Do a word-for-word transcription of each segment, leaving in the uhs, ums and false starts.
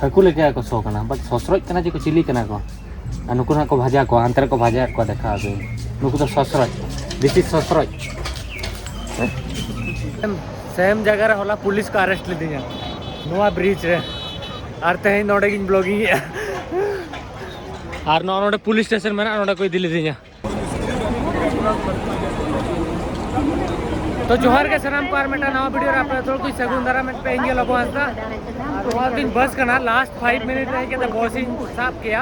ᱦᱟᱹᱠᱩ ᱞᱮᱠᱟ ᱠᱚ ᱥᱚ ᱠᱟᱱᱟ, but ᱥᱚᱥᱨᱚᱡ ᱠᱟᱱᱟ ᱡᱮ ᱠᱚ ᱪᱤᱞᱤ ᱠᱟᱱᱟ ᱠᱚ? ᱟᱨ ᱱᱩᱠᱩ ᱱᱟᱜ ᱠᱚ ᱵᱷᱟᱡᱟ ᱠᱚᱣᱟ, ᱦᱟᱱᱛᱮ ᱨᱮᱠᱚ ᱵᱷᱟᱡᱟᱭᱮᱫ ᱠᱚᱣᱟ, ᱫᱮᱠᱷᱟᱣ ᱟᱯᱮ᱾ ᱱᱩᱠᱩ ᱫᱚ ᱥᱚᱥᱨᱚᱡ, this is ᱥᱚᱥᱨᱚᱡ᱾ ᱥᱮᱢ ᱡᱟᱭᱜᱟ ᱨᱮ ᱦᱚᱞᱟ ᱯᱩᱞᱤᱥ ᱠᱚ ᱟᱨᱮᱥᱴ ᱞᱤᱫᱤᱧᱟ, ᱱᱚᱣᱟ ᱵᱨᱤᱡᱽ ᱨᱮ, ᱟᱨ ᱛᱮᱦᱮᱧ ᱱᱚᱰᱮ ᱜᱤᱧ ᱵᱞᱚᱜᱤᱝ ᱮᱫᱼᱟ᱾ ᱟᱨ ᱱᱚᱜᱼᱚ ᱱᱚᱰᱮ ᱯᱩᱞᱤᱥ ᱥᱴᱮᱥᱚᱱ ᱢᱮᱱᱟᱜᱼᱟ, ᱱᱚᱰᱮ ᱠᱚ ᱤᱫᱤ ᱞᱤᱫᱤᱧᱟ᱾ ᱛᱚ ᱡᱚᱦᱟᱨ ᱜᱮ ᱥᱟᱱᱟᱢ ᱠᱚ, ᱟᱨ ᱢᱤᱫᱴᱟᱝ ᱱᱟᱣᱟ ᱵᱷᱤᱰᱤᱭᱳ ᱨᱮ ᱟᱯᱮ ᱡᱚᱛᱚ ᱠᱚ ᱥᱟᱹᱜᱩᱱ ᱫᱟᱨᱟᱢ ᱢᱮᱫ ᱯᱮ᱾ ᱤᱧ ᱜᱮ ᱞᱚᱵᱚ ᱦᱟᱸᱥᱫᱟ᱾ ᱟᱨ ᱱᱚᱣᱟ ᱫᱚᱧ ᱵᱟᱥ ᱠᱟᱱᱟ, ᱞᱟᱥᱴ ᱯᱷᱟᱭᱤᱵᱷ ᱢᱤᱱᱤᱴ ᱨᱮ ᱦᱮᱡ ᱠᱟᱛᱮ ᱵᱚᱥ ᱤᱧ ᱥᱟᱵ ᱠᱮᱭᱟ,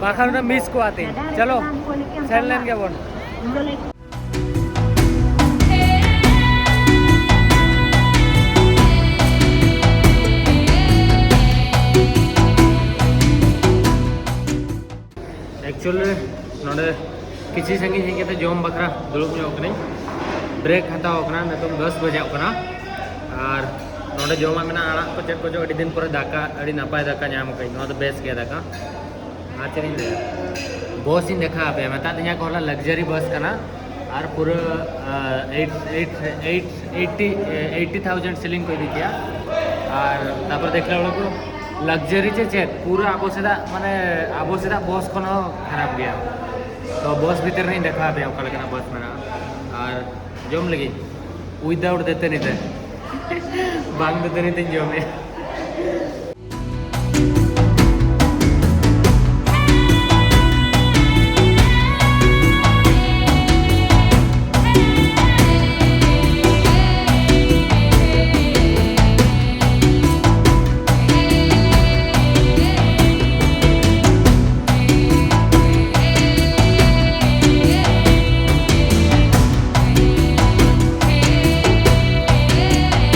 ᱵᱟᱠᱷᱟᱱ ᱚᱱᱟ ᱢᱤᱥ ᱠᱚᱜᱼᱟ ᱛᱤᱧ᱾ ᱪᱚᱞᱚ ᱥᱮᱱ ᱞᱮᱱ ᱜᱮᱵᱚᱱ᱾ ᱮᱠᱪᱩᱭᱮᱞᱤ ᱱᱚᱰᱮ ᱠᱤᱪᱷᱤ ᱥᱟᱺᱜᱤᱧ ᱦᱮᱡ ᱠᱟᱛᱮ ᱡᱚᱢ ᱵᱟᱠᱷᱨᱟ ᱫᱩᱲᱩᱵ ᱧᱚᱜ ᱠᱟᱹᱱᱟᱹᱧ᱾ ᱵᱨᱮᱠ ᱦᱟᱛᱟᱣ ᱠᱟᱱᱟ, ᱱᱤᱛᱚᱝ ᱫᱚᱥ ᱵᱟᱡᱟᱜ ᱠᱟᱱᱟ᱾ ᱟᱨ ᱱᱚᱰᱮ ᱡᱚᱢᱟᱜ ᱢᱮᱱᱟᱜᱼᱟ, ᱟᱲᱟᱜ ᱠᱚ ᱪᱮᱫ ᱠᱚᱪᱚ, ᱟᱹᱰᱤ ᱫᱤᱱ ᱯᱚᱨᱮ ᱫᱟᱠᱟ, ᱟᱹᱰᱤ ᱱᱟᱯᱟᱭ ᱫᱟᱠᱟ ᱧᱟᱢ ᱠᱟᱹᱧ᱾ ᱱᱚᱣᱟ ᱫᱚ ᱵᱮᱥ ᱜᱮᱭᱟ ᱫᱟᱠᱟ᱾ ᱟᱨ ᱪᱮᱫ ᱤᱧ ᱞᱟᱹᱭᱟ, ᱵᱚᱥ ᱤᱧ ᱫᱮᱠᱷᱟᱣ ᱟᱯᱮᱭᱟ, ᱢᱮᱛᱟᱜ ᱫᱤᱧᱟ ᱠᱚ ᱦᱚᱞᱟ ᱞᱟᱠᱡᱟᱨᱤ ᱵᱟᱥ ᱠᱟᱱᱟ᱾ ᱟᱨ ᱯᱩᱨᱟᱹ eight eight eight eighty eighty thousand ceiling ᱠᱚ ᱤᱫᱤ ᱠᱮᱭᱟ᱾ ᱟᱨ ᱛᱟᱨᱯᱚᱨ ᱫᱮᱠᱷᱞᱟ ᱦᱚᱲ ᱠᱚ ᱞᱟᱠᱡᱟᱨᱤ ᱪᱮ ᱪᱮᱫ, ᱯᱩᱨᱟᱹ ᱟᱵᱚ ᱥᱮᱫᱟᱜ, ᱢᱟᱱᱮ ᱟᱵᱚ ᱥᱮᱫᱟᱜ ᱵᱚᱥ ᱠᱷᱚᱱ ᱦᱚᱸ ᱠᱷᱟᱨᱟᱯ ᱜᱮᱭᱟ᱾ ᱛᱚ ᱵᱚᱥ ᱵᱷᱤᱛᱤᱨ ᱨᱮᱧ ᱫᱮᱠᱷᱟᱣ ᱟᱯᱮᱭᱟ ᱚᱠᱟ ᱞᱮᱠᱟᱱᱟᱜ ᱵᱚᱥ ᱢᱮᱱᱟᱜᱼᱟ᱾ ᱟᱨ ᱡᱚᱢ ᱞᱟᱹᱜᱤᱫ ᱩᱭᱫᱟᱣᱩᱴ ᱫᱟᱹᱛᱟᱹᱱᱤ ᱛᱮ, ᱵᱟᱝ ᱫᱟᱹᱛᱟᱹᱱᱤ ᱛᱮᱧ ᱡᱚᱢᱮᱫᱼᱟ᱾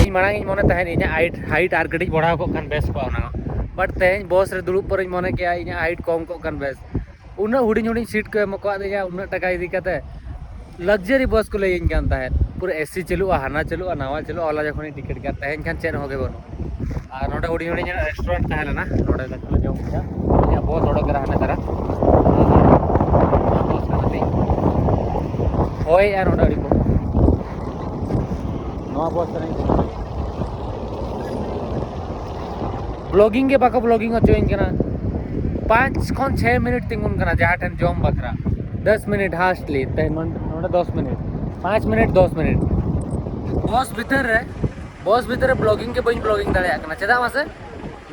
ᱤᱧ ᱢᱟᱲᱟᱝ ᱤᱧ ᱢᱚᱱᱮ ᱛᱟᱦᱮᱸᱫ ᱤᱧᱟᱹᱜ ᱦᱟᱭᱤᱴ, ᱦᱟᱭᱤᱴ ᱟᱨ ᱠᱟᱹᱴᱤᱡ ᱵᱟᱲᱦᱟᱣ ᱠᱚᱜ ᱠᱷᱟᱱ ᱵᱮᱥ ᱠᱚᱜᱼᱟ ᱚᱱᱟ ᱦᱚᱸ᱾ ᱵᱟᱴ ᱛᱮᱦᱮᱧ ᱵᱚᱥ ᱨᱮ ᱫᱩᱲᱩᱵ ᱯᱚᱨᱮᱧ ᱢᱚᱱᱮ ᱠᱮᱜᱼᱟ ᱤᱧᱟᱹᱜ ᱦᱟᱭᱤᱴ ᱠᱚᱢ ᱠᱚᱜ ᱠᱷᱟᱱ ᱵᱮᱥ᱾ ᱩᱱᱟᱹᱜ ᱦᱩᱰᱤᱧ ᱦᱩᱰᱤᱧ ᱥᱤᱴ ᱠᱚ ᱮᱢ ᱟᱠᱟᱫ ᱞᱤᱧᱟ, ᱩᱱᱟᱹᱜ ᱴᱟᱠᱟ ᱤᱫᱤ ᱠᱟᱛᱮ ᱞᱟᱠᱡᱟᱨᱤ ᱵᱚᱥ ᱠᱚ ᱞᱟᱹᱭᱟᱹᱧ ᱠᱟᱱ ᱛᱟᱦᱮᱸᱫ, ᱯᱩᱨᱟᱹ ᱮᱥᱤ ᱪᱟᱹᱞᱩᱜᱼᱟ, ᱦᱟᱱᱟ ᱪᱟᱹᱞᱩᱜᱼᱟ, ᱱᱟᱣᱟ ᱪᱟᱹᱞᱩᱜᱼᱟ, ᱦᱚᱞᱟ ᱡᱚᱠᱷᱚᱱᱤᱧ ᱴᱤᱠᱤᱴ ᱠᱟᱫ, ᱛᱮᱦᱮᱧ ᱠᱷᱟᱱ ᱪᱮᱫ ᱦᱚᱸ ᱜᱮ ᱵᱟᱹᱱᱩᱜᱼᱟ᱾ ᱟᱨ ᱱᱚᱰᱮ ᱦᱩᱰᱤᱧ ᱦᱩᱰᱤᱧ ᱨᱮᱥᱴᱩᱨᱮᱱᱴ ᱛᱟᱦᱮᱸ ᱞᱮᱱᱟ, ᱱᱚᱰᱮ ᱫᱟᱠᱟ ᱞᱮ ᱡᱚᱢ ᱠᱮᱫᱟ᱾ ᱤᱧᱟᱹᱜ ᱵᱚᱥ ᱚᱰᱚᱠ ᱮᱱᱟ ᱦᱟᱱᱮ ᱫᱷᱟᱨᱟ, ᱱᱚᱣᱟ ᱵᱚᱥ ᱠᱟᱱᱟ ᱛᱤᱧ᱾ ᱦᱳᱭ, ᱟᱨ ᱱᱚᱰᱮ ᱟᱹᱰᱤ ᱠᱚ, ᱱᱚᱣᱟ ᱵᱚᱥ ᱨᱮᱧ ᱵᱞᱚᱜᱤᱝ ᱜᱮ ᱵᱟᱠᱚ ᱵᱞᱚᱜᱤᱝ ᱦᱚᱪᱚᱭᱟᱹᱧ ᱠᱟᱱᱟ᱾ ᱯᱟᱸᱪ ᱠᱷᱚᱱ ᱪᱷᱚᱭ ᱢᱤᱱᱤᱴ ᱛᱤᱸᱜᱩᱱ ᱠᱟᱱᱟ ᱡᱟᱦᱟᱸ ᱴᱷᱮᱱ ᱡᱚᱢ ᱵᱟᱠᱷᱨᱟ᱾ ᱫᱚᱥ ᱢᱤᱱᱤᱴ ᱦᱟᱨᱰᱞᱤ, ᱛᱮᱦᱮᱧ ᱱᱚᱰᱮ ᱱᱚᱰᱮ ᱫᱚᱥ ᱢᱤᱱᱤᱴ, ᱯᱟᱸᱪ ᱢᱤᱱᱤᱴ, ᱫᱚᱥ ᱢᱤᱱᱤᱴ᱾ ᱵᱚᱥ ᱵᱷᱤᱛᱤᱨ ᱨᱮ, ᱵᱚᱥ ᱵᱷᱤᱛᱤᱨ ᱨᱮ ᱵᱞᱚᱜᱤᱝ ᱜᱮ ᱵᱟᱹᱧ ᱵᱞᱚᱜᱤᱝ ᱫᱟᱲᱮᱭᱟᱜ ᱠᱟᱱᱟ᱾ ᱪᱮᱫᱟᱜ ᱢᱟᱥᱮ?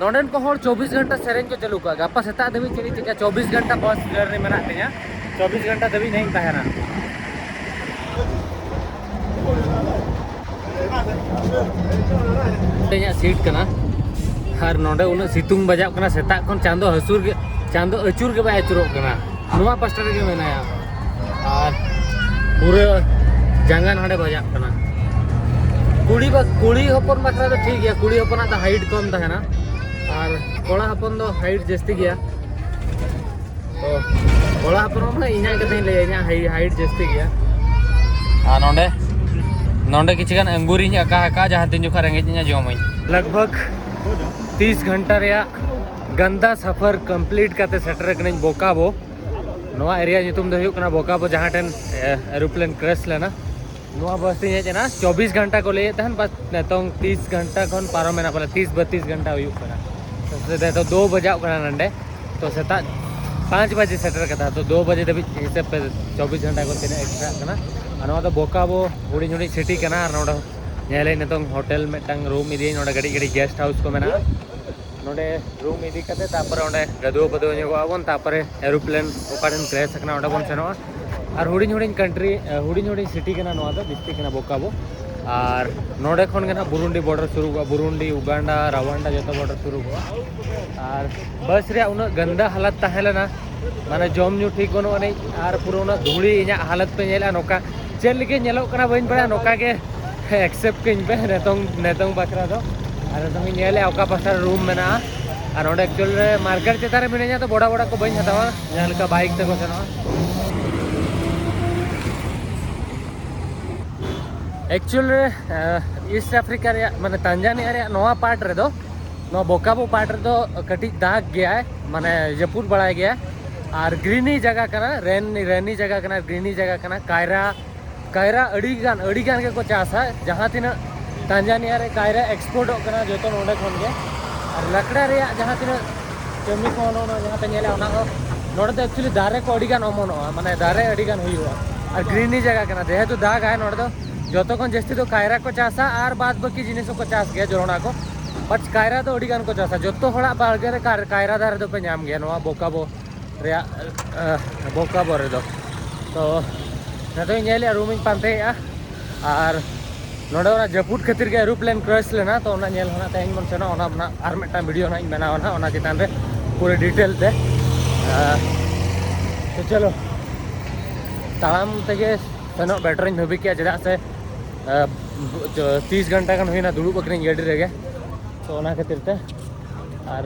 ᱱᱚᱰᱮᱱ ᱠᱚ ᱦᱚᱲ ᱪᱚᱵᱵᱤᱥ ᱜᱷᱚᱱᱴᱟ ᱥᱮᱨᱮᱧ ᱠᱚ ᱪᱟᱹᱞᱩ ᱠᱟᱜᱼᱟ᱾ ᱜᱟᱯᱟ ᱥᱮᱛᱟᱜ ᱫᱷᱟᱹᱵᱤᱡ ᱪᱮᱫ ᱤᱧ ᱪᱤᱠᱟᱹᱭᱟ? ᱪᱚᱵᱵᱤᱥ ᱜᱷᱚᱱᱴᱟ ᱵᱚᱥ ᱡᱟᱨᱱᱤ ᱢᱮᱱᱟᱜ ᱛᱤᱧᱟ, ᱪᱚᱵᱵᱤᱥ ᱜᱷᱚᱱᱴᱟ ᱫᱷᱟᱹᱵᱤᱡ ᱱᱟᱦᱟᱜ ᱤᱧ ᱛᱟᱦᱮᱱᱟ᱾ ᱤᱧᱟᱹᱜ ᱥᱤᱴ ᱠᱟᱱᱟ᱾ ᱟᱨ ᱱᱚᱰᱮ ᱩᱱᱟᱹᱜ ᱥᱤᱛᱩᱝ ᱵᱟᱡᱟᱜ ᱠᱟᱱᱟ, ᱥᱮᱛᱟᱜ ᱠᱷᱚᱱ ᱪᱟᱸᱫᱚ ᱦᱟᱹᱥᱩᱨ ᱜᱮ, ᱪᱟᱸᱫᱚ ᱟᱹᱪᱩᱨ ᱜᱮ ᱵᱟᱭ ᱟᱹᱪᱩᱨᱚᱜ ᱠᱟᱱᱟ᱾ ᱱᱚᱣᱟ ᱯᱟᱥᱴᱟ ᱨᱮᱜᱮ ᱢᱮᱱᱟᱭᱟ᱾ ᱟᱨ ᱯᱩᱨᱟᱹ ᱡᱟᱸᱜᱟ ᱱᱚᱰᱮ ᱵᱟᱡᱟᱜ ᱠᱟᱱᱟ᱾ ᱠᱩᱲᱤ ᱵᱟ ᱠᱩᱲᱤ ᱦᱚᱯᱚᱱ ᱵᱟᱠᱷᱨᱟ ᱫᱚ ᱴᱷᱤᱠ ᱜᱮᱭᱟ, ᱠᱩᱲᱤ ᱦᱚᱯᱚᱱᱟᱜ ᱫᱚ ᱦᱟᱭᱤᱴ ᱠᱚᱢ ᱛᱟᱦᱮᱱᱟ᱾ ᱟᱨ ᱠᱚᱲᱟ ᱦᱚᱯᱚᱱ ᱫᱚ ᱦᱟᱭᱤᱴ ᱡᱟᱹᱥᱛᱤ ᱜᱮᱭᱟ᱾ ᱛᱚ ᱠᱚᱲᱟ ᱦᱚᱯᱚᱱ ᱦᱚᱸ ᱤᱧᱟᱹᱜ ᱠᱟᱛᱷᱟᱧ ᱞᱟᱹᱭᱟ, ᱤᱧᱟᱹᱜ ᱦᱟᱭ- ᱦᱟᱭᱤᱴ ᱡᱟᱹᱥᱛᱤ ᱜᱮᱭᱟ᱾ ᱟᱨ ᱱᱚᱰᱮ, ᱱᱚᱰᱮ ᱠᱤᱪᱷᱩ ᱜᱟᱱ ᱟᱹᱝᱜᱩᱨᱤᱧ ᱟᱠᱟ ᱟᱠᱟ, ᱡᱟᱦᱟᱸ ᱛᱤᱱ ᱡᱚᱠᱷᱚᱱ ᱨᱮᱸᱜᱮᱡ ᱤᱧᱟ ᱡᱚᱢᱟᱹᱧ᱾ ᱞᱟᱜᱽ ᱵᱷᱟᱜᱽ ᱛᱤᱥ ᱜᱷᱚᱱᱴᱟ ᱨᱮᱭᱟᱜ ᱜᱟᱱᱫᱟ ᱥᱟᱯᱷᱟᱨ ᱠᱚᱢᱯᱞᱤᱴ ᱠᱟᱛᱮ ᱥᱮᱴᱮᱨ ᱠᱟᱹᱱᱟᱹᱧ ᱵᱳᱠᱟᱵᱳ᱾ ᱱᱚᱣᱟ ᱮᱨᱤᱭᱟ ᱧᱩᱛᱩᱢ ᱫᱚ ᱦᱩᱭᱩᱜ ᱠᱟᱱᱟ ᱵᱳᱠᱟᱵᱳ, ᱡᱟᱦᱟᱸ ᱴᱷᱮᱱ ᱮᱨᱳᱯᱞᱮᱱ ᱠᱨᱮᱥ ᱞᱮᱱᱟ᱾ ᱱᱚᱣᱟ ᱵᱟᱥ ᱛᱤᱧ ᱦᱮᱡ ᱮᱱᱟ, ᱪᱚᱵᱵᱤᱥ ᱜᱷᱚᱱᱴᱟ ᱠᱚ ᱞᱟᱹᱭᱮᱫ ᱛᱟᱦᱮᱱ, ᱵᱟᱥ ᱱᱤᱛᱚᱝ ᱛᱤᱥ ᱜᱷᱚᱱᱴᱟ ᱠᱷᱚᱱ ᱯᱟᱨᱚᱢ ᱮᱱᱟ, ᱵᱚᱞᱮ ᱛᱤᱥ ᱵᱚᱛᱤᱥ ᱜᱷᱚᱱᱴᱟ ᱦᱩᱭᱩᱜ ᱠᱟᱱᱟ᱾ ᱛᱚ ᱥᱮᱫᱟᱭ ᱫᱚ ᱫᱩ ᱵᱟᱡᱟᱜ ᱠᱟᱱᱟ ᱱᱚᱰᱮ, ᱛᱚ ᱥᱮᱛᱟᱜ ᱯᱟᱸᱪ ᱵᱟᱡᱮ ᱥᱮᱴᱮᱨ ᱠᱟᱛᱷᱟ, ᱛᱚ ᱫᱩ ᱵᱟᱡᱮ ᱫᱷᱟᱹᱵᱤᱡ ᱦᱤᱥᱟᱹᱵ ᱯᱮ ᱪᱚᱵᱵᱤᱥ ᱜᱷᱚᱱᱴᱟ ᱠᱚ ᱛᱤᱱᱟᱹᱜ ᱮᱠᱥᱴᱨᱟ ᱠᱟᱱᱟ᱾ ᱟᱨ ᱱᱚᱣᱟ ᱫᱚ ᱵᱳᱠᱟᱵᱳ ᱦᱩᱰᱤᱧ ᱦᱩᱰᱤᱧ ᱥᱤᱴᱤ ᱠᱟᱱᱟ᱾ ᱟᱨ ᱱᱚᱰᱮ ᱧᱮᱞᱟᱹᱧ ᱱᱤᱛᱚᱝ ᱦᱳᱴᱮᱞ ᱢᱤᱫᱴᱟᱝ ᱨᱩᱢ ᱤᱫᱤᱭᱟᱹᱧ, ᱱᱚᱰᱮ ᱠᱟᱹᱴᱤᱡ ᱠᱟᱹᱴᱤᱡ ᱜᱮᱥᱴ ᱦᱟᱣᱩᱥ ᱠᱚ ᱢᱮᱱᱟᱜᱼᱟ᱾ ᱱᱚᱰᱮ ᱨᱩᱢ ᱤᱫᱤ ᱠᱟᱛᱮ ᱛᱟᱯᱚᱨᱮ ᱚᱸᱰᱮ ᱜᱟᱹᱫᱩᱣᱟᱹ ᱯᱟᱹᱫᱩᱣᱟᱹ ᱧᱚᱜᱚᱜ ᱟᱵᱚᱱ, ᱛᱟᱯᱚᱨᱮ ᱮᱨᱳᱯᱞᱮᱱ ᱚᱠᱟ ᱴᱷᱮᱱ ᱠᱨᱮᱥ ᱟᱠᱟᱱᱟ ᱚᱸᱰᱮ ᱵᱚᱱ ᱥᱮᱱᱚᱜᱼᱟ᱾ ᱟᱨ ᱦᱩᱰᱤᱧ ᱦᱩᱰᱤᱧ ᱠᱟᱱᱴᱨᱤ, ᱦᱩᱰᱤᱧ ᱦᱩᱰᱤᱧ ᱥᱤᱴᱤ ᱠᱟᱱᱟ ᱱᱚᱣᱟ ᱫᱚ, ᱰᱤᱥᱴᱨᱤᱠᱴ ᱠᱟᱱᱟ ᱵᱳᱠᱟᱵᱳ᱾ ᱟᱨ ᱱᱚᱰᱮ ᱠᱷᱚᱱ ᱜᱮ ᱱᱟᱦᱟᱜ ᱵᱩᱨᱩᱱᱰᱤ ᱵᱚᱰᱟᱨ ᱥᱩᱨᱩᱜᱚᱜᱼᱟ, ᱵᱩᱨᱩᱱᱰᱤ, ᱩᱜᱟᱱᱰᱟ, ᱨᱟᱣᱟᱱᱰᱟ ᱡᱚᱛᱚ ᱵᱚᱰᱟᱨ ᱥᱩᱨᱩᱜᱚᱜᱼᱟ᱾ ᱟᱨ ᱵᱟᱥ ᱨᱮᱭᱟᱜ ᱩᱱᱟᱹᱜ ᱜᱟᱱᱫᱟ ᱦᱟᱞᱟᱛ ᱛᱟᱦᱮᱸ ᱞᱮᱱᱟ, ᱢᱟᱱᱮ ᱡᱚᱢ ᱧᱩ ᱴᱷᱤᱠ ᱵᱟᱹᱱᱩᱜ ᱟᱹᱱᱤᱡ, ᱟᱨ ᱯᱩᱨᱟᱹ ᱩᱱᱟᱹᱜ ᱫᱷᱩᱲᱤ᱾ ᱤᱧᱟᱹᱜ ᱦᱟᱞᱚᱛ ᱯᱮ ᱧᱮᱞᱟ ᱱᱚᱝᱠᱟ, ᱪᱮᱫ ᱞᱟᱹᱜᱤᱫ ᱧᱮᱞᱚᱜ ᱠᱟᱱᱟ ᱵᱟᱹᱧ ᱵᱟᱲᱟᱭᱟ, ᱱᱚᱝᱠᱟ ᱜᱮ ᱮᱠᱥᱮᱯᱴ ᱠᱟᱹᱧ ᱯᱮ ᱱᱤᱛᱚᱝ, ᱱᱤᱛᱚᱝ ᱵᱟᱠᱷᱨᱟ ᱫᱚ᱾ ᱟᱨ ᱱᱤᱛᱚᱝ ᱤᱧ ᱧᱮᱞᱮᱫᱼᱟ ᱚᱠᱟ ᱯᱟᱥᱴᱟ ᱨᱮ ᱨᱩᱢ ᱢᱮᱱᱟᱜᱼᱟ᱾ ᱟᱨ ᱱᱚᱰᱮ ᱮᱠᱪᱩᱭᱮᱞ ᱨᱮ ᱢᱟᱨᱠᱮᱴ ᱪᱮᱛᱟᱱ ᱨᱮ ᱢᱤᱱᱟᱹᱧᱟ, ᱛᱚ ᱵᱚᱲᱟ ᱵᱚᱲᱟ ᱠᱚ ᱵᱟᱹᱧ ᱦᱟᱛᱟᱣᱟ, ᱡᱟᱦᱟᱸ ᱞᱮᱠᱟ ᱵᱟᱭᱤᱠ ᱛᱮᱠᱚ ᱥᱮᱱᱚᱜᱼᱟ᱾ ᱮᱠᱪᱩᱭᱮᱞ ᱨᱮ ᱤᱥᱴ ᱟᱯᱷᱨᱤᱠᱟ ᱨᱮᱭᱟᱜ, ᱢᱟᱱᱮ ᱛᱟᱱᱡᱟᱱᱤᱭᱟ ᱨᱮᱭᱟᱜ ᱱᱚᱣᱟ ᱯᱟᱨᱴ ᱨᱮᱫᱚ, ᱱᱚᱣᱟ ᱵᱳᱠᱟᱵᱳ ᱯᱟᱨᱴ ᱨᱮᱫᱚ ᱠᱟᱹᱴᱤᱡ ᱫᱟᱜᱽ ᱜᱮᱭᱟᱭ, ᱢᱟᱱᱮ ᱡᱟᱹᱯᱩᱫ ᱵᱟᱲᱟᱭ ᱜᱮᱭᱟᱭ᱾ ᱟᱨ ᱜᱨᱤᱱᱤ ᱡᱟᱭᱜᱟ ᱠᱟᱱᱟ, ᱨᱮᱱ ᱨᱮᱱᱤ ᱡᱟᱭᱜᱟ ᱠᱟᱱᱟ, ᱜᱨᱤᱱᱤ ᱡᱟᱭᱜᱟ ᱠᱟᱱᱟ᱾ ᱠᱟᱭᱨᱟ, ᱠᱟᱭᱨᱟ ᱟᱹᱰᱤ ᱜᱟᱱ, ᱟᱹᱰᱤ ᱜᱟᱱ ᱜᱮᱠᱚ ᱪᱟᱥᱟ᱾ ᱡᱟᱦᱟᱸ ᱛᱤᱱᱟᱹᱜ ᱛᱟᱱᱡᱟᱱᱤᱭᱟ ᱨᱮ ᱠᱟᱭᱨᱟ ᱮᱠᱥᱯᱳᱨᱴᱚᱜ ᱠᱟᱱᱟ, ᱡᱚᱛᱚ ᱱᱚᱰᱮ ᱠᱷᱚᱱ ᱜᱮ᱾ ᱟᱨ ᱞᱟᱠᱲᱟ ᱨᱮᱭᱟᱜ ᱡᱟᱦᱟᱸ ᱛᱤᱱᱟᱹᱜ ᱠᱟᱹᱢᱤ ᱠᱚ ᱱᱚᱜᱼᱚ ᱱᱚᱣᱟ ᱡᱟᱦᱟᱸ ᱯᱮ ᱧᱮᱞᱮᱫᱼᱟ, ᱚᱱᱟ ᱠᱚ ᱱᱚᱰᱮ ᱫᱚ actually ᱫᱟᱨᱮ ᱠᱚ ᱟᱹᱰᱤ ᱜᱟᱱ ᱚᱢᱚᱱᱚᱜᱼᱟ, ᱢᱟᱱᱮ ᱫᱟᱨᱮ ᱟᱹᱰᱤ ᱜᱟᱱ ᱦᱩᱭᱩᱜᱼᱟ᱾ ᱟᱨ ᱜᱨᱤᱱᱤ ᱡᱟᱭᱜᱟ ᱠᱟᱱᱟ, ᱡᱮᱦᱮᱛᱩ ᱫᱟᱜᱟᱭ ᱱᱚᱰᱮ ᱫᱚ ᱡᱚᱛᱚ ᱠᱷᱚᱱ ᱡᱟᱹᱥᱛᱤ ᱫᱚ ᱠᱟᱭᱨᱟ ᱠᱚ ᱪᱟᱥᱟ ᱟᱨ ᱵᱟᱫ ᱵᱟᱹᱠᱤ ᱡᱤᱱᱤᱥ ᱦᱚᱸᱠᱚ ᱪᱟᱥ ᱜᱮᱭᱟ, ᱡᱚᱱᱰᱨᱟ ᱠᱚ᱾ But ᱠᱟᱭᱨᱟ ᱫᱚ ᱟᱹᱰᱤ ᱜᱟᱱ ᱠᱚ ᱪᱟᱥᱟ, ᱡᱚᱛᱚ ᱦᱚᱲᱟᱜ ᱵᱟᱲᱜᱮ ᱨᱮ ᱠᱟᱭ-, ᱠᱟᱭᱨᱟ ᱫᱟᱨᱮ ᱫᱚᱯᱮ ᱧᱟᱢ ᱜᱮᱭᱟ ᱱᱚᱣᱟ ᱵᱳᱠᱟᱵᱳ ᱨᱮᱭᱟᱜ, ᱵᱳᱠᱟᱵᱳ ᱨᱮᱫᱚ᱾ ᱛᱚ ᱱᱤᱛᱚᱜ ᱤᱧ ᱧᱮᱞᱮᱫᱼᱟ, ᱨᱩᱢ ᱤᱧ ᱯᱟᱱᱛᱮᱭᱮᱫᱼᱟ᱾ ᱟᱨ ᱱᱚᱰᱮ ᱚᱱᱟ ᱡᱟᱹᱯᱩᱫ ᱠᱷᱟᱹᱛᱤᱨ ᱜᱮ ᱮᱨᱳᱯᱞᱮᱱ ᱠᱨᱮᱥ ᱞᱮᱱᱟ, ᱛᱚ ᱚᱱᱟ ᱧᱮᱞ ᱦᱚᱸ ᱱᱟᱜ ᱛᱮᱦᱮᱧ ᱵᱚᱱ ᱥᱮᱱᱚᱜᱼᱟ, ᱚᱱᱟ ᱨᱮᱱᱟᱜ ᱟᱨ ᱢᱤᱫᱴᱟᱝ ᱵᱷᱤᱰᱤᱭᱳ ᱱᱟᱜ ᱤᱧ ᱵᱮᱱᱟᱣᱟ ᱱᱟᱜ ᱚᱱᱟ ᱪᱮᱛᱟᱱ ᱨᱮ ᱯᱩᱨᱟᱹ ᱰᱤᱴᱮᱞ ᱛᱮ᱾ ᱟᱨ ᱛᱚ ᱪᱚᱞᱚ, ᱛᱟᱲᱟᱢ ᱛᱮᱜᱮ ᱥᱮᱱᱚᱜ ᱵᱮᱴᱟᱨ ᱤᱧ ᱵᱷᱟᱹᱵᱤ ᱠᱮᱜᱼᱟ, ᱪᱮᱫᱟᱜ ᱥᱮ ᱛᱤᱥ ᱜᱷᱚᱱᱴᱟ ᱜᱟᱱ ᱦᱩᱭᱱᱟ ᱫᱩᱲᱩᱵ ᱟᱠᱟᱱᱟᱹᱧ ᱜᱟᱹᱰᱤ ᱨᱮᱜᱮ, ᱛᱚ ᱚᱱᱟ ᱠᱷᱟᱹᱛᱤᱨ ᱛᱮ᱾ ᱟᱨ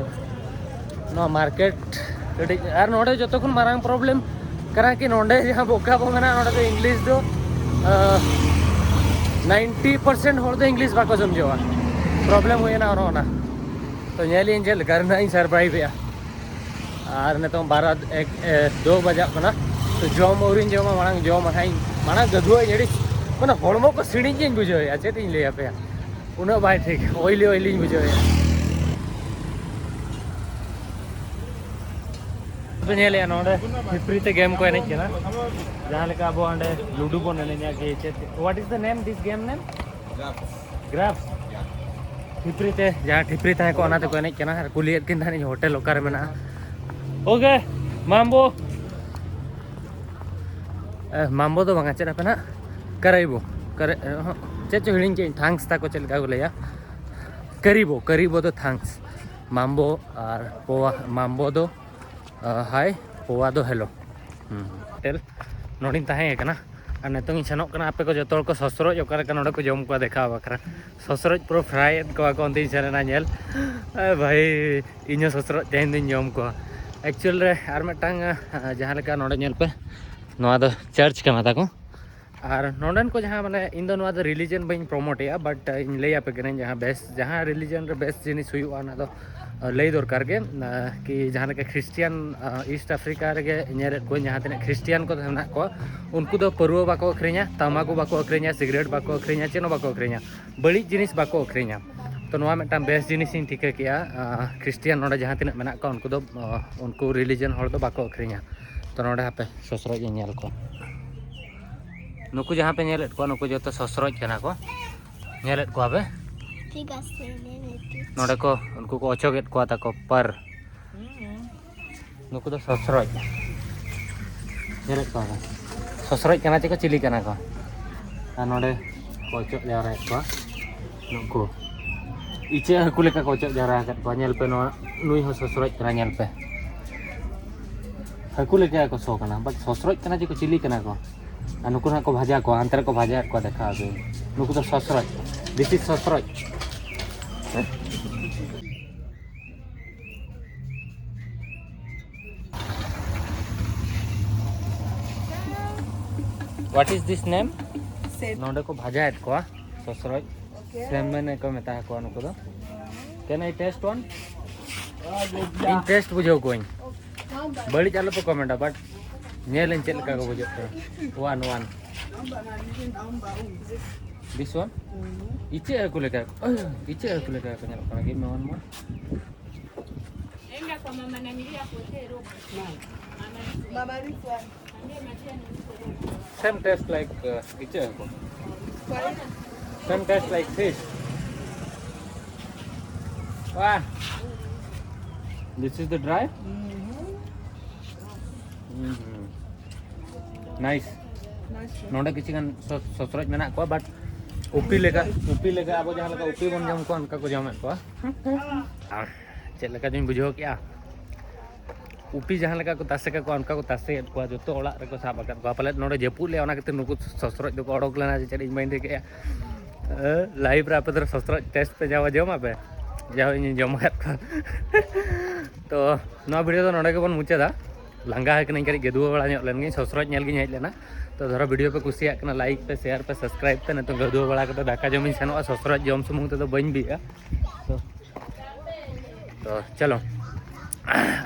ᱱᱚᱣᱟ ᱢᱟᱨᱠᱮᱴ ᱠᱟᱹᱴᱤᱡ, ᱟᱨ ᱱᱚᱰᱮ ᱡᱚᱛᱚ ᱠᱷᱚᱱ ᱢᱟᱨᱟᱝ ᱯᱨᱚᱵᱞᱮᱢ ᱠᱟᱱᱟ ᱠᱤ ᱱᱚᱰᱮ ᱡᱟᱦᱟᱸ ᱵᱳᱠᱟᱵᱳ ᱢᱮᱱᱟᱜᱼᱟ, ᱱᱚᱰᱮ ᱫᱚ ᱤᱝᱞᱤᱥ ᱫᱚ ᱱᱟᱭᱤᱱᱴᱤ ᱯᱟᱨᱥᱮᱱᱴ ᱦᱚᱲ ᱫᱚ ᱤᱝᱞᱤᱥ ᱵᱟᱠᱚ ᱥᱚᱢᱡᱷᱟᱹᱣᱟ᱾ ᱯᱨᱚᱵᱞᱮᱢ ᱦᱩᱭᱱᱟ ᱚᱱᱮ ᱚᱱᱟ᱾ ᱛᱚ ᱧᱮᱞᱤᱧ ᱪᱮᱫ ᱞᱮᱠᱟ ᱨᱮᱱᱟᱜ ᱤᱧ ᱥᱟᱨᱵᱷᱟᱭᱤᱵᱷ ᱮᱜᱼᱟ᱾ ᱟᱨ ᱱᱤᱛᱚᱝ ᱵᱟᱨᱚ ᱮᱠ ᱮ, ᱫᱩ ᱵᱟᱡᱟᱜ ᱠᱟᱱᱟ᱾ ᱛᱚ ᱡᱚᱢ ᱟᱹᱣᱨᱤᱧ ᱡᱚᱢᱟ, ᱢᱟᱲᱟᱝ ᱡᱚᱢᱟ ᱦᱟᱸᱜ ᱤᱧ, ᱢᱟᱲᱟᱝ ᱜᱟᱹᱫᱷᱩᱣᱟᱹᱜ ᱟᱹᱰᱤ ᱢᱟᱱᱮ ᱦᱚᱲᱢᱚ ᱠᱚ ᱥᱤᱬᱤᱡ ᱜᱤᱧ ᱵᱩᱡᱷᱟᱹᱣᱮᱫᱼᱟ, ᱪᱮᱫ ᱤᱧ ᱞᱟᱹᱭ ᱟᱯᱮᱭᱟ, ᱩᱱᱟᱹᱜ ᱵᱟᱭ ᱴᱷᱤᱠ, ᱚᱭᱞᱤ ᱚᱭᱞᱤᱧ ᱵᱩᱡᱷᱟᱹᱣᱮᱫᱼᱟ᱾ ᱯᱮ ᱧᱮᱞᱮᱫᱼᱟ ᱱᱚᱰᱮ ᱴᱷᱤᱯᱨᱤ ᱛᱮ ᱜᱮᱢ ᱠᱚ ᱮᱱᱮᱡ ᱠᱟᱱᱟ, ᱡᱟᱦᱟᱸ ᱞᱮᱠᱟ ᱟᱵᱚ ᱚᱸᱰᱮ ᱞᱩᱰᱩ ᱵᱚᱱ ᱮᱱᱮᱡᱟ ᱠᱤ ᱪᱮᱫ, what is the name, this game name? Graph. ᱴᱷᱤᱯᱨᱤ ᱛᱮ, ᱡᱟᱦᱟᱸ ᱴᱷᱤᱯᱨᱤ ᱛᱟᱦᱮᱸ ᱠᱚᱜ, ᱚᱱᱟ ᱛᱮᱠᱚ ᱮᱱᱮᱡ ᱠᱟᱱᱟ᱾ ᱟᱨ ᱠᱩᱞᱤᱭᱮᱫ ᱠᱤᱱ ᱛᱟᱦᱮᱱᱤᱧ ᱦᱳᱴᱮᱞ ᱚᱠᱟᱨᱮ ᱢᱮᱱᱟᱜᱼᱟ᱾ ᱳᱠᱮ, ᱢᱟᱢᱵᱳ᱾ ᱮ, ᱢᱟᱢᱵᱳ ᱫᱚ ᱵᱟᱝᱟ, ᱪᱮᱫ ᱟᱯᱮ ᱱᱟᱜ? ᱠᱟᱨᱟᱭᱵᱳ᱾ ᱠᱟᱨᱮ-, ᱮ, ᱦᱚᱸ, ᱪᱮᱫ ᱪᱚ ᱦᱤᱲᱤᱧ ᱠᱮᱫ ᱟᱹᱧ, ᱛᱷᱟᱝᱠᱥ ᱛᱟᱠᱚ ᱪᱮᱫ ᱞᱮᱠᱟ ᱠᱚ ᱞᱟᱹᱭᱟ? ᱠᱟᱨᱤᱵᱳ, ᱠᱟᱨᱤᱵᱳ ᱫᱚ ᱛᱷᱟᱝᱠᱥ᱾ ᱢᱟᱢᱵᱳ ᱟᱨ ᱯᱳᱣᱟ, ᱢᱟᱢᱵᱳ ᱫᱚ, ᱟ, ᱦᱟᱭ, ᱯᱳᱣᱟ ᱫᱚ ᱦᱮᱞᱳ᱾ ᱦᱩᱸ, ᱦᱳᱴᱮᱞ ᱱᱚᱰᱮᱧ ᱛᱟᱦᱮᱸ ᱠᱟᱱᱟ᱾ ᱟᱨ ᱱᱤᱛᱚᱝ ᱤᱧ ᱥᱮᱱᱚᱜ ᱠᱟᱱᱟ, ᱟᱯᱮ ᱠᱚ ᱡᱚᱛᱚ ᱦᱚᱲ ᱠᱚ ᱥᱚᱥᱨᱚᱡ ᱚᱠᱟ ᱞᱮᱠᱟ ᱱᱚᱰᱮ ᱠᱚ ᱡᱚᱢ ᱠᱚᱣᱟ ᱫᱮᱠᱷᱟᱣ ᱵᱟᱠᱷᱨᱟ᱾ ᱥᱚᱥᱨᱚᱡ ᱯᱩᱨᱟᱹ ᱯᱷᱨᱟᱭᱮᱫ ᱠᱚᱣᱟ ᱠᱚ, ᱚᱱᱛᱮᱧ ᱥᱮᱱ ᱮᱱᱟ ᱧᱮᱞ᱾ ᱮ ᱵᱷᱟᱭ, ᱤᱧ ᱦᱚᱸ ᱥᱚᱥᱨᱚᱡ ᱛᱮᱦᱮᱧ ᱫᱚᱧ ᱡᱚᱢ ᱠᱚᱣᱟ᱾ ᱮᱠᱪᱩᱭᱮᱞ ᱨᱮ ᱟᱨ ᱢᱤᱫᱴᱟᱝ, ᱟ, ᱡᱟᱦᱟᱸ ᱞᱮᱠᱟ ᱱᱚᱰᱮ ᱧᱮᱞ ᱯᱮ, ᱱᱚᱣᱟ ᱫᱚ ᱪᱟᱨᱪ ᱠᱟᱱᱟ ᱛᱟᱠᱚ᱾ ᱟᱨ ᱱᱚᱰᱮᱱ ᱠᱚ ᱡᱟᱦᱟᱸ, ᱢᱟᱱᱮ, ᱤᱧ ᱫᱚ ᱱᱚᱣᱟ ᱫᱚ ᱨᱤᱞᱤᱡᱚᱱ ᱵᱟᱹᱧ ᱯᱨᱚᱢᱳᱴ ᱮᱜᱼᱟ, but ᱤᱧ ᱞᱟᱹᱭ ᱟᱯᱮ ᱠᱟᱹᱱᱟᱹᱧ, ᱡᱟᱦᱟᱸ ᱵᱮᱥ, ᱡᱟᱦᱟᱸ ᱨᱤᱞᱤᱡᱚᱱ ᱨᱮ ᱵᱮᱥ ᱡᱤᱱᱤᱥ ᱦᱩᱭᱩᱜᱼᱟ, ᱚᱱᱟ ᱫᱚ, ᱟ, ᱞᱟᱹᱭ ᱫᱚᱨᱠᱟᱨ ᱜᱮ᱾ ᱟ, ᱠᱤ ᱡᱟᱦᱟᱸ ᱞᱮᱠᱟ ᱠᱷᱨᱤᱥᱴᱤᱭᱟᱱ, ᱟ, ᱤᱥᱴ ᱟᱯᱷᱨᱤᱠᱟ ᱨᱮᱜᱮ ᱧᱮᱞᱮᱫ ᱠᱚᱣᱟᱧ, ᱡᱟᱦᱟᱸ ᱛᱤᱱᱟᱹᱜ ᱠᱷᱨᱤᱥᱴᱤᱭᱟᱱ ᱠᱚ ᱢᱮᱱᱟᱜ ᱠᱚᱣᱟ, ᱩᱱᱠᱩ ᱫᱚ ᱯᱟᱹᱨᱣᱟᱹ ᱵᱟᱠᱚ ᱟᱹᱠᱷᱨᱤᱧᱟ, ᱛᱟᱢᱟᱠᱩ ᱵᱟᱠᱚ ᱟᱹᱠᱷᱨᱤᱧᱟ, ᱥᱤᱜᱽᱨᱮᱴ ᱵᱟᱠᱚ ᱟᱹᱠᱷᱨᱤᱧᱟ, ᱪᱮᱫ ᱦᱚᱸ ᱵᱟᱠᱚ ᱟᱹᱠᱷᱨᱤᱧᱟ, ᱵᱟᱹᱲᱤᱡ ᱡᱤᱱᱤᱥ ᱵᱟᱠᱚ ᱟᱹᱠᱷᱨᱤᱧᱟ᱾ ᱛᱚ ᱱᱚᱣᱟ ᱢᱤᱫᱴᱟᱝ ᱵᱮᱥ ᱡᱤᱱᱤᱥ ᱤᱧ ᱴᱷᱤᱠᱟᱹ ᱠᱮᱜᱼᱟ, ᱠᱷᱨᱤᱥᱴᱤᱭᱟᱱ ᱱᱚᱰᱮ ᱡᱟᱦᱟᱸ ᱛᱤᱱᱟᱹᱜ ᱢᱮᱱᱟᱜ ᱠᱚᱣᱟ ᱩᱱᱠᱩ ᱫᱚ, ᱩᱱᱠᱩ ᱨᱤᱞᱤᱡᱤᱭᱟᱱ ᱦᱚᱲ ᱫᱚ ᱵᱟᱠᱚ ᱟᱹᱠᱷᱨᱤᱧᱟ᱾ ᱛᱚ ᱱᱚᱰᱮ ᱦᱟᱯᱮ ᱥᱚᱥᱨᱚᱡ ᱤᱧ ᱧᱮᱞ ᱠᱚᱣᱟ᱾ ᱱᱩᱠᱩ ᱡᱟᱦᱟᱸ ᱯᱮ ᱧᱮᱞᱮᱫ ᱠᱚᱣᱟ, ᱱᱩᱠᱩ ᱡᱚᱛᱚ ᱥᱚᱥᱨᱚᱡ ᱠᱟᱱᱟ ᱠᱚ᱾ ᱧᱮᱞᱮᱫ ᱠᱚᱣᱟ ᱯᱮ? ᱴᱷᱤᱠ ᱟᱪᱷᱮ, ᱧᱮᱞᱮᱫ ᱠᱚᱣᱟ᱾ ᱱᱚᱰᱮ ᱠᱚ, ᱩᱱᱠᱩ ᱠᱚ ᱚᱪᱚᱜᱮᱫ ᱠᱚᱣᱟ ᱛᱟᱠᱚ ᱯᱟᱨ᱾ ᱱᱩᱠᱩ ᱫᱚ ᱥᱚᱥᱨᱚᱡ᱾ ᱧᱮᱞᱮᱫ ᱠᱚᱣᱟ ᱯᱮ? ᱥᱚᱥᱨᱚᱡ ᱠᱟᱱᱟ ᱪᱮ ᱠᱚ ᱪᱤᱞᱤ ᱠᱟᱱᱟ ᱠᱚ? ᱟᱨ ᱱᱚᱰᱮ ᱠᱚ ᱚᱪᱚᱜ ᱡᱟᱣᱨᱟᱭᱮᱫ ᱠᱚᱣᱟ ᱱᱩᱠᱩ᱾ ᱤᱪᱟᱹᱜ ᱦᱟᱹᱠᱩ ᱞᱮᱠᱟ ᱠᱚ ᱚᱪᱚᱜ ᱡᱟᱣᱨᱟ ᱟᱠᱟᱫ ᱠᱚᱣᱟ᱾ ᱧᱮᱞ ᱯᱮ ᱱᱚᱣᱟ, ᱱᱩᱭ ᱦᱚᱸ ᱥᱚᱥᱨᱚᱡ ᱠᱟᱱᱟ, ᱧᱮᱞ ᱯᱮ᱾ ᱦᱟᱹᱠᱩ ᱞᱮᱠᱟ ᱠᱚ ᱥᱚ ᱠᱟᱱᱟ, but ᱥᱚᱥᱨᱚᱡ ᱠᱟᱱᱟ ᱪᱮ ᱠᱚ ᱪᱤᱞᱤ ᱠᱟᱱᱟ ᱠᱚ? ᱟᱨ ᱱᱩᱠᱩ ᱱᱟᱦᱟᱜ ᱠᱚ ᱵᱷᱟᱡᱟ ᱠᱚᱣᱟ, ᱦᱟᱱᱛᱮ ᱨᱮᱠᱚ ᱵᱷᱟᱡᱟᱭᱮᱫ ᱠᱚᱣᱟ, ᱫᱮᱠᱷᱟᱣ ᱟᱯᱮ᱾ ᱱᱩᱠᱩ ᱫᱚ ᱥᱚᱥᱨᱚᱡ, this is ᱥᱚᱥᱨᱚᱡ᱾ What is this name? ᱥᱮᱢ᱾ ᱱᱚᱰᱮ ᱠᱚ ᱵᱷᱟᱡᱟᱭᱮᱫ ᱠᱚᱣᱟ ᱥᱚᱥᱨᱚᱡ᱾ Okay. ᱥᱮᱢᱮᱱ ᱠᱚ ᱢᱮᱛᱟ ᱠᱚᱣᱟ ᱱᱩᱠᱩ ᱫᱚ᱾ Can I taste one? ᱤᱧ ᱴᱮᱥᱴ ᱵᱩᱡᱷᱟᱹᱣ ᱠᱚᱣᱟᱹᱧ᱾ ᱵᱟᱹᱲᱤᱡ ᱟᱞᱚ ᱯᱮ ᱠᱚᱢᱮᱱᱴᱟ, but ᱧᱮᱞᱟᱹᱧ ᱪᱮᱫ ᱞᱮᱠᱟ ᱠᱚ ᱵᱩᱡᱷᱟᱹᱜ ᱠᱟᱱᱟ᱾ One, one. This one? ᱤᱪᱟᱹᱜ ᱦᱟᱹᱠᱩ ᱞᱮᱠᱟ, ᱤᱪᱟᱹᱜ ᱦᱟᱹᱠᱩ ᱞᱮᱠᱟ ᱠᱚ ᱧᱮᱞᱚᱜ ᱠᱟᱱᱟ᱾ Give me one more. Mama, this one. Same taste like, uh, ichang. Same taste like fish. Wow. This is the dry? Mm-hmm. Nice. ᱱᱚᱰᱮ ᱠᱤᱪᱷᱩ ᱜᱟᱱ ᱥᱚ-, ᱥᱚᱥᱨᱚᱡ ᱢᱮᱱᱟᱜ ᱠᱚᱣᱟ, but ᱩᱯᱤ ᱞᱮᱠᱟ, ᱩᱯᱤ ᱞᱮᱠᱟ ᱟᱵᱚ ᱡᱟᱦᱟᱸ ᱞᱮᱠᱟ ᱩᱯᱤ ᱵᱚᱱ ᱡᱚᱢ ᱠᱚᱣᱟ, ᱚᱱᱠᱟ ᱠᱚ ᱡᱚᱢᱮᱫ ᱠᱚᱣᱟ᱾ ᱟᱨ ᱪᱮᱫ ᱞᱮᱠᱟ ᱪᱚᱧ ᱵᱩᱡᱷᱟᱹᱣ ᱠᱮᱜᱼᱟ, ᱩᱯᱤ ᱡᱟᱦᱟᱸ ᱞᱮᱠᱟ ᱠᱚ ᱛᱟᱥᱮ ᱠᱟᱠᱚᱣᱟ, ᱚᱱᱠᱟ ᱠᱚ ᱛᱟᱥᱮᱭᱮᱫ ᱠᱚᱣᱟ᱾ ᱡᱚᱛᱚ ᱚᱲᱟᱜ ᱨᱮᱠᱚ ᱥᱟᱵ ᱟᱠᱟᱫ ᱠᱚᱣᱟ᱾ ᱯᱟᱞᱮᱫ ᱱᱚᱰᱮ ᱡᱟᱹᱯᱩᱫ ᱞᱮᱫᱼᱟ, ᱚᱱᱟ ᱠᱷᱟᱹᱛᱤᱨ ᱱᱩᱠᱩ ᱥᱚᱥᱨᱚᱡ ᱫᱚᱠᱚ ᱚᱰᱚᱠ ᱞᱮᱱᱟ ᱥᱮ ᱪᱮᱫ, ᱤᱧ ᱵᱟᱹᱧ ᱴᱷᱤᱠᱟᱹᱭᱟ᱾ ᱞᱟᱭᱤᱵᱷ ᱨᱮ ᱟᱯᱮ ᱫᱚ ᱥᱚᱥᱨᱚᱡ ᱴᱮᱥᱴ ᱯᱮ ᱧᱟᱢᱟ, ᱡᱚᱢᱟ ᱯᱮ? ᱡᱟᱣ ᱤᱧᱤᱧ ᱡᱚᱢ ᱟᱠᱟᱫ ᱠᱚᱣᱟ᱾ ᱛᱚ ᱱᱚᱣᱟ ᱵᱷᱤᱰᱤᱭᱳ ᱫᱚ ᱱᱚᱰᱮ ᱜᱮᱵᱚᱱ ᱢᱩᱪᱟᱹᱫᱟ᱾ ᱞᱟᱸᱜᱟ ᱟᱠᱟᱱᱟᱹᱧ, ᱠᱟᱹᱴᱤᱡ ᱜᱮᱫᱩᱣᱟᱹ ᱵᱟᱲᱟ ᱧᱚᱜ ᱞᱮᱱ ᱜᱤᱧ, ᱥᱚᱥᱨᱚᱡ ᱧᱮᱞ ᱜᱤᱧ ᱦᱮᱡ ᱞᱮᱱᱟ᱾ ᱛᱚ ᱫᱷᱚᱨᱚ, ᱵᱷᱤᱰᱤᱭᱳ ᱯᱮ ᱠᱩᱥᱤᱭᱟᱜ ᱠᱟᱱᱟ, ᱞᱟᱭᱤᱠ ᱯᱮ, ᱥᱮᱭᱟᱨ ᱯᱮ, ᱥᱟᱵᱥᱠᱨᱟᱭᱤᱵ ᱯᱮ᱾ ᱱᱤᱛᱚᱜ ᱜᱮᱫᱩᱣᱟᱹ ᱵᱟᱲᱟ ᱠᱟᱛᱮ ᱫᱟᱠᱟ ᱡᱚᱢᱤᱧ ᱥᱮᱱᱚᱜᱼᱟ, ᱥᱚᱥᱨᱚᱡ ᱡᱚᱢ ᱥᱩᱢᱩᱝ ᱛᱮᱫᱚ ᱵᱟᱹᱧ ᱵᱤᱜᱼᱟ᱾ ᱛᱚ, ᱛᱚ ᱪᱚᱞᱚ᱾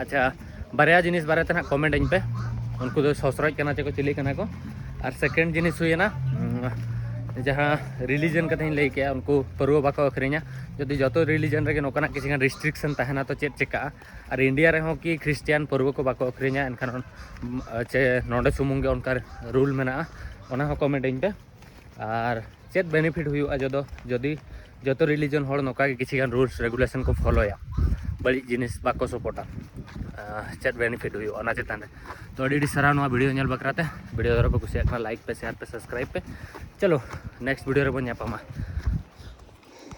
ᱟᱪᱪᱷᱟ, ᱵᱟᱨᱭᱟ ᱡᱤᱱᱤᱥ ᱵᱟᱨᱮᱛᱮ ᱱᱟᱦᱟᱜ ᱠᱚᱢᱮᱱᱴ ᱟᱹᱧ ᱯᱮ, ᱩᱱᱠᱩ ᱫᱚ ᱥᱚᱥᱨᱚᱡ ᱠᱟᱱᱟ ᱪᱮ ᱠᱚ ᱪᱤᱞᱤ ᱠᱟᱱᱟ ᱠᱚ? ᱟᱨ ᱥᱮᱠᱮᱱᱰ ᱡᱤᱱᱤᱥ ᱦᱩᱭᱮᱱᱟ, ᱩᱸ, ᱡᱟᱦᱟᱸ ᱨᱤᱞᱤᱡᱚᱱ ᱠᱟᱛᱷᱟᱧ ᱞᱟᱹᱭ ᱠᱮᱜᱼᱟ, ᱩᱱᱠᱩ ᱯᱟᱹᱨᱣᱟᱹ ᱵᱟᱠᱚ ᱟᱹᱠᱷᱨᱤᱧᱟ᱾ ᱡᱩᱫᱤ ᱡᱚᱛᱚ ᱨᱤᱞᱤᱡᱚᱱ ᱨᱮᱜᱮ ᱱᱚᱝᱠᱟᱱᱟᱜ ᱠᱤᱪᱷᱩ ᱜᱟᱱ ᱨᱮᱥᱴᱨᱤᱠᱥᱚᱱ ᱛᱟᱦᱮᱱᱟ, ᱛᱚ ᱪᱮᱫ ᱪᱤᱠᱟᱹᱜᱼᱟ? ᱟᱨ ᱤᱱᱰᱤᱭᱟ ᱨᱮᱦᱚᱸ ᱠᱤ ᱠᱷᱨᱤᱥᱴᱤᱭᱟᱱ ᱯᱟᱹᱨᱣᱟᱹ ᱠᱚ ᱵᱟᱠᱚ ᱟᱹᱠᱷᱨᱤᱧᱟ? ᱮᱱᱠᱷᱟᱱ ᱪᱮ ᱱᱚᱰᱮ ᱥᱩᱢᱩᱝ ᱜᱮ ᱚᱱᱠᱟ ᱨᱩᱞ ᱢᱮᱱᱟᱜᱼᱟ? ᱚᱱᱟ ᱦᱚᱸ ᱠᱚᱢᱮᱱᱴ ᱟᱹᱧ ᱯᱮ᱾ ᱟᱨ ᱪᱮᱫ ᱵᱮᱱᱤᱯᱷᱤᱴ ᱦᱩᱭᱩᱜᱼᱟ ᱡᱚᱫᱚ ᱡᱩᱫᱤ ᱡᱚᱛᱚ ᱨᱤᱞᱤᱡᱚᱱ ᱦᱚᱲ ᱱᱚᱝᱠᱟ ᱜᱮ ᱠᱤᱪᱷᱩ ᱜᱟᱱ ᱨᱩᱞᱥ ᱨᱮᱜᱩᱞᱮᱥᱚᱱ ᱠᱚ ᱯᱷᱚᱞᱳᱭᱟ, ᱵᱟᱹᱲᱤᱡ ᱡᱤᱱᱤᱥ ᱵᱟᱠᱚ ᱥᱟᱯᱳᱨᱴᱟ? ᱪᱮᱫ ᱵᱮᱱᱤᱯᱷᱤᱴ ᱦᱩᱭᱩᱜᱼᱟ ᱚᱱᱟ ᱪᱮᱛᱟᱱ ᱨᱮ? ᱛᱚ ᱟᱹᱰᱤ ᱟᱹᱰᱤ ᱥᱟᱨᱦᱟᱣ ᱱᱚᱣᱟ ᱵᱷᱤᱰᱤᱭᱳ ᱧᱮᱞ ᱵᱟᱠᱷᱨᱟ ᱛᱮ᱾ ᱵᱷᱤᱰᱤᱭᱳ ᱫᱷᱟᱨᱟ ᱯᱮ ᱠᱩᱥᱤᱭᱟᱜ ᱠᱟᱱᱟ, ᱞᱟᱭᱤᱠ ᱯᱮ, ᱥᱮᱭᱟᱨ ᱯᱮ, ᱥᱟᱵᱥᱠᱨᱟᱭᱤᱵ ᱯᱮ᱾ ᱪᱚᱞᱚ, ᱱᱮᱠᱥᱴ ᱵᱷᱤᱰᱤᱭᱳ ᱨᱮᱵᱚᱱ ᱧᱟᱯᱟᱢᱟ᱾